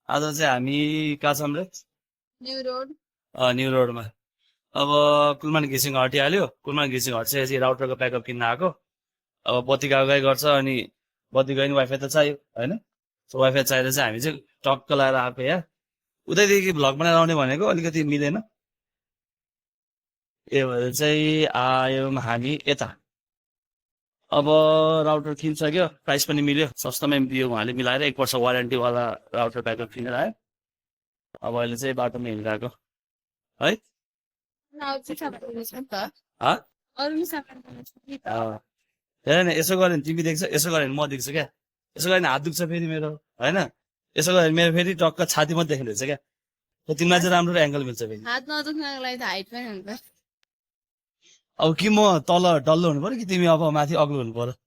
आज चाहिँ हामी कहाँ छौँ रे? न्यू रोड न्यु रोडमा। अब कुलमान घिसिङ हटिहाल्यो। कुलमान घिसिङ हटिसकेपछि राउटरको ब्याकअप किन्न आएको। अब बत्ती गए गर्छ अनि बत्ती गयो नि वाइफाई त चाहियो होइन। सो वाइफाई चाहिएर चाहिँ हामी चाहिँ टक्क लगाएर आएको यहाँ। उतैदेखि भ्लग बनाएर आउने भनेको अलिकति मिलेन। ए भएर चाहिँ आयौँ हामी यता। अब राउटर किनिसक्यो, प्राइस पनि मिल्यो, सस्तोमै दियो उहाँले मिलाएर। 1 वर्ष वारेन्टीवाला राउटर ब्याकअप किनेर आयो। अब अहिले चाहिँ बाटोमा हिँडिरहेको है। हँ? हेर न, यसो गऱ्यो भने तिमी देख्छ, यसो गऱ्यो भने म देख्छु क्या। यसो गऱ्यो भने हात दुख्छ फेरि मेरो होइन। यसो गऱ्यो भने मेरो फेरि टक्क छाती मात्रै देख्दैछ क्या। तिमीलाई चाहिँ राम्रो एङ्गल मिल्छ फेरि। हात नदुख्नको लागि त हाइट पनि हुन्छ। अब कि म तल डल्लो हुनु पर्यो कि तिमी अब माथि अग्लो हुनु पर्यो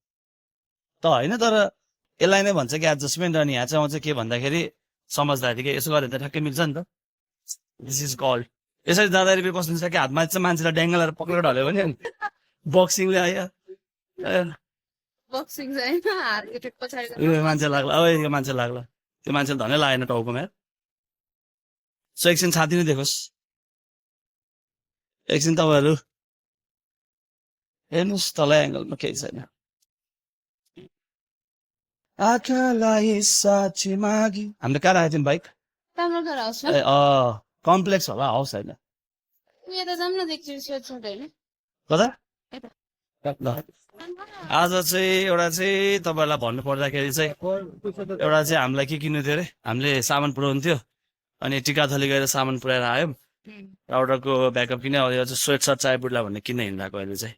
त होइन। तर यसलाई नै भन्छ कि एडजस्टमेन्ट। अनि यहाँ चाहिँ आउँछ के भन्दाखेरि समझदारी के। यसो गऱ्यो भने त ठ्याक्कै मिल्छ नि त। This is called. यसरी जाँदाखेरि फेरि कस्तो हुन्छ कि हातमा चाहिँ मान्छेलाई ड्याङ्गलहरू पक्रेर ढल्यो भने बक्सिङले आयो बक्सिङ चाहिँ हात पछाडि यो मान्छे लाग्ला। अब यो मान्छे लाग्ला, त्यो मान्छेले धनै लागेन टाउकोमा। सो एकछिन छाती नै देखोस्। एकछिन तपाईँहरू हेर्नुहोस् तल एङ्गलमा केही छैन। आँखालाई साक्षी मागी। हामीले कहाँ राखेको थियौँ बाइक? राम्रो घर आउँछ। ए कम्प्लेक्स होला, हाउस होइन। यता जाऊँ न, देख्छु सोध्छु होइन। कता? ल आज चाहिँ एउटा चाहिँ तपाईँहरूलाई भन्नु पर्दाखेरि चाहिँ एउटा चाहिँ हामीलाई के किन्नु थियो अरे। हामीले सामान पुऱ्याउनु थियो अनि टिकाथली गएर सामान पुऱ्याएर आयौँ। राउटरको ब्याकअप किन्यो। अब चाहिँ स्वेट सर्ट चाहे बुट्ला भन्ने किन्न हिँडिरहेको अहिले चाहिँ।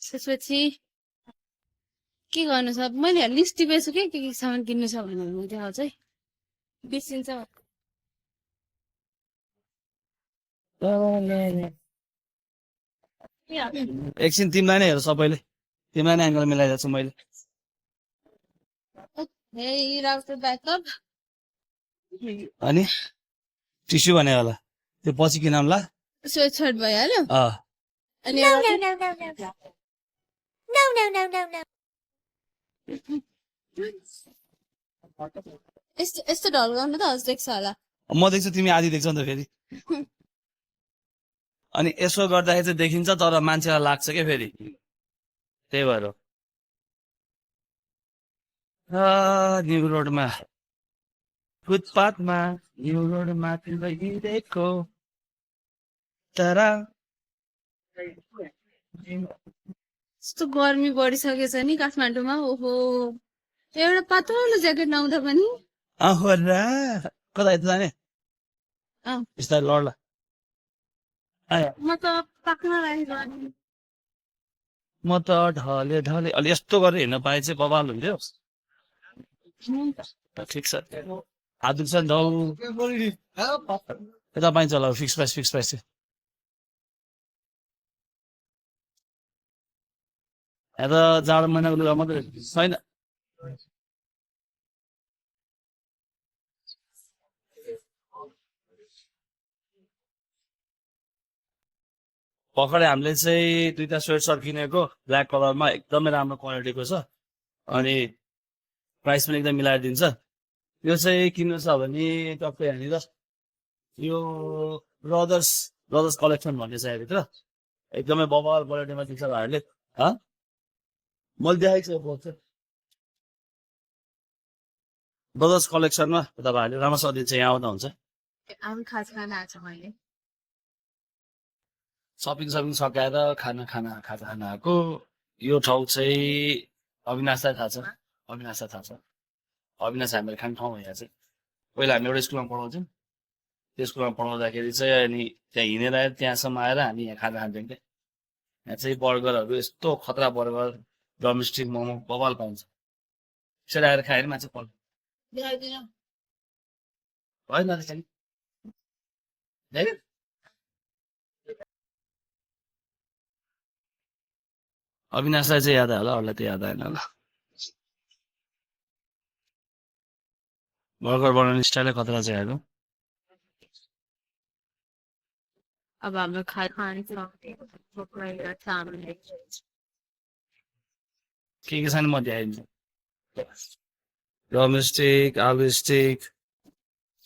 त्यसपछि के गर्नु छ, मैले लिस्ट टिपेछु के सामान किन्नु छ भनेर। म त्यहाँ चाहिँ बिर्सिन्छ। एकछिन तिमीलाई नै हेर, सबैले तिमीलाई नै एङ्गल मिलाइदिएको छु मैले। राउटर ब्याकअप अनि टिस्यु भने होला त्यो पछि किनौँला। स्वेट सर्ट भइहाल्यो। अनि यस्तो ढल्काउनु त हजुर देख्छ होला। म देख्छु, तिमी आधी देख्छौ नि त फेरि। अनि यसो गर्दाखेरि चाहिँ देखिन्छ, तर मान्छेलाई लाग्छ क्या फेरि, त्यही भएर। न्यु रोडमा फुटपाथमा न्यु रोडमा तिम्रो हिँडेको तर यस्तो गर्मी बढिसकेछ नि काठमाडौँमा। ओहो, एउटा पातलो ज्याकेट नआउँदा पनि। कता यता जाने बिस्तारै लड्ला। म त पाक्न लागेको। म त ढले ढले अलि यस्तो गरेर हिँड्न पाए चाहिँ बवाल हुन्थ्यो। ठिक छ, हात दुख्छ नि त। यता पाइन्छ होला फिक्स प्राइस चाहिँ। यहाँ त जाडो महिनाको लुगा मात्रै छैन। भर्खरै हामीले चाहिँ 2टा स्वेट सर्ट किनेको ब्ल्याक कलरमा, एकदमै राम्रो क्वालिटीको छ अनि प्राइस पनि एकदम मिलाएर दिन्छ। यो चाहिँ किन्नु छ भने टक्कै यहाँनिर यो ब्रदर्स कलेक्सन भन्ने छ यहाँभित्र। एकदमै बवाल क्वालिटीमा दिन्छ भाइहरूले। मैले देखाएको छु चाहिँ ब्रदर्स कलेक्सनमा तपाईँहरूले राम्रोसँग दिन्छ। यहाँ आउँदा हुन्छ। सपिङ सकाएर खाना आएको। यो ठाउँ चाहिँ अविनाशलाई थाहा छ। अविनाशलाई थाहा छ। अविनाश हामीले खाने ठाउँ हो यहाँ चाहिँ। पहिला हामी एउटा स्कुलमा पढाउँथ्यौँ। त्यो स्कुलमा पढाउँदाखेरि चाहिँ अनि त्यहाँ हिँडेर आएर त्यहाँसम्म आएर हामी यहाँ खाना खान्थ्यौँ क्या। यहाँ चाहिँ बर्गरहरू यस्तो खतरा बर्गर, डोमेस्टिक मोमो बवाल पाउँछ। यसरी आएर खायो भने मान्छे पल्छ। होइन अविनाशलाई चाहिँ याद आयो होला, अरूलाई त याद आएन होला। बर्गर बनाउने स्टाइलै खतरा चाहिँ आएको। अब हाम्रो खाने के छैन म देखाइदिन्छु। ड्रमस्टिक आलु स्टिक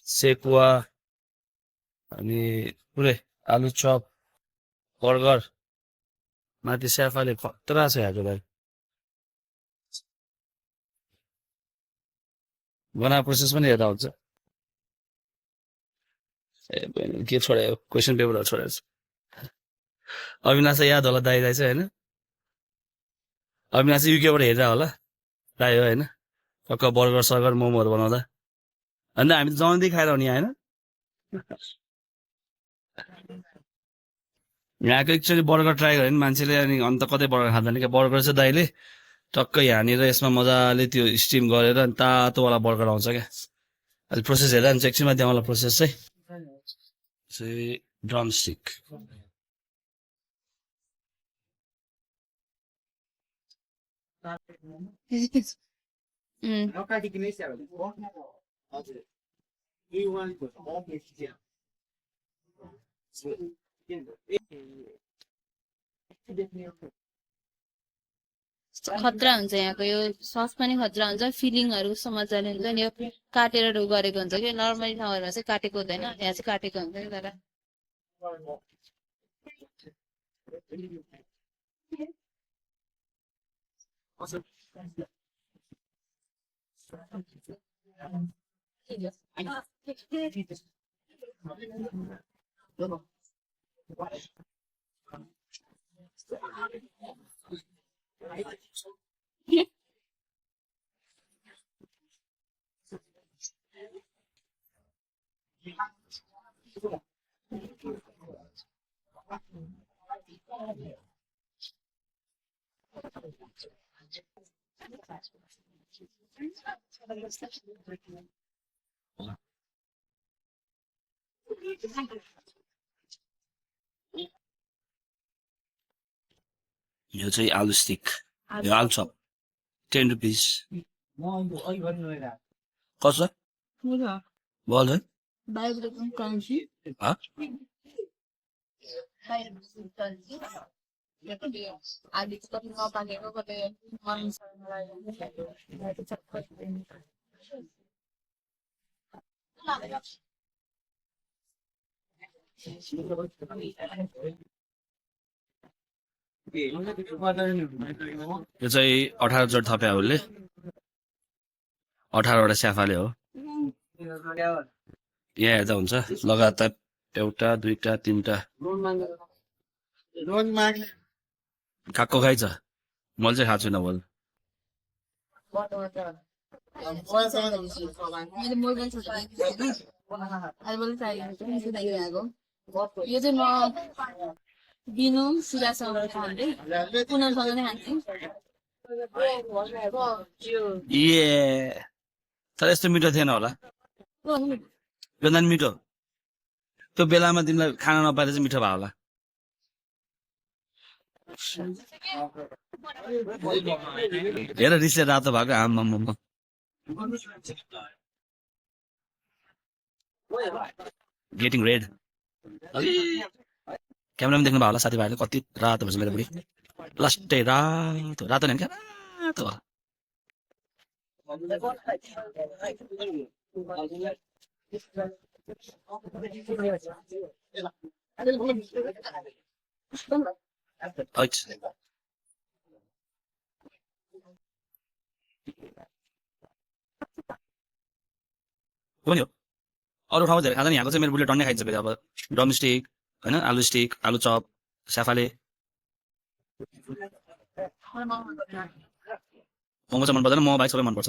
सेकुवा अनि पुरै आलु चप बर्गर माथि स्याफाले खतरा छ यहाँको भाइ बनाएको प्रोसेस पनि हेर्दा हुन्छ ए बहिनी के छोडायो क्वेसन पेपरहरू छोडेको छ अविनाश याद होला दाइ रहेछ होइन अविनाश युकेबाट हेरेर होला दाइ हो होइन टक्क बर्गर सर्गर मोमोहरू बनाउँदा अन्त हामी त जमाउँदै खाएर हुने होइन यहाँको एक्चुअली बर्गर ट्राई गऱ्यो भने मान्छेले अनि अन्त कतै बर्गर खाँदैन क्या बर्गर चाहिँ दाइले टक्कै यहाँनिर यसमा मजाले त्यो स्टिम गरेर अनि तातोवाला बर्गर आउँछ क्या अहिले प्रोसेस हेर्दा नि एकछिनमा त्यहाँवाला प्रोसेस चाहिँ ड्रमस्टिक खतरा हुन्छ यहाँको यो सस पनि खतरा हुन्छ फिलिङहरू कस्तो मजाले हुन्छ नि यो काटेर गरेको हुन्छ कि नर्मली ठाउँहरूमा चाहिँ काटेको हुँदैन यहाँ चाहिँ काटेको हुन्छ कि तर यो चाहिँ आलु स्टिक यो आलु चप 10 रुपिस कसो बोल है यो चाहिँ 18 जोड थप्या उसले 18वटा स्याफाले हो यहाँ हेर्दा हुन्छ लगातार एउटा दुईटा तीनटा खाएको खाइ छ मैले चाहिँ खाएको छुइनँ बोल यो चाहिँ म दिनु सुजासँग खान्थे पुनमसँग नै खान्थे ए तर यस्तो मिठो थिएन होला योभन्दा नि मिठो त्यो बेलामा तिमीलाई खान नपाएर चाहिँ मिठो भयो होला हेर रिसले रातो भएको आम्मा गेटिङ रेड क्यामेरामा देख्नु भयो होला साथीभाइले कति रातो भन्छ मेरो बुढी लास्टै रातो रातो नि क्या रातो हो अरू ठाउँ धेरै खाँदैन यहाँको चाहिँ मेरो बुढीले टन्नै खाइन्छ फेरि अब ड्रमस्टिक होइन आलु स्टिक आलु चप स्याफाले मोमो चाहिँ मन पर्दैन मोमो बाहेक सबै मनपर्छ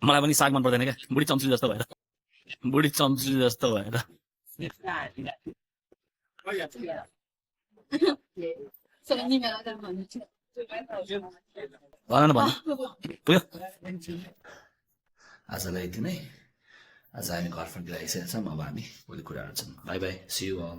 मलाई पनि साग मन पर्दैन क्या बुढी चम्चुली जस्तो भएर भन न पुग्यो आजलाई यति नै आज हामी घर फर्किरहेको छौँ अब हामी भोलि कुराहरू छन् bye bye see you all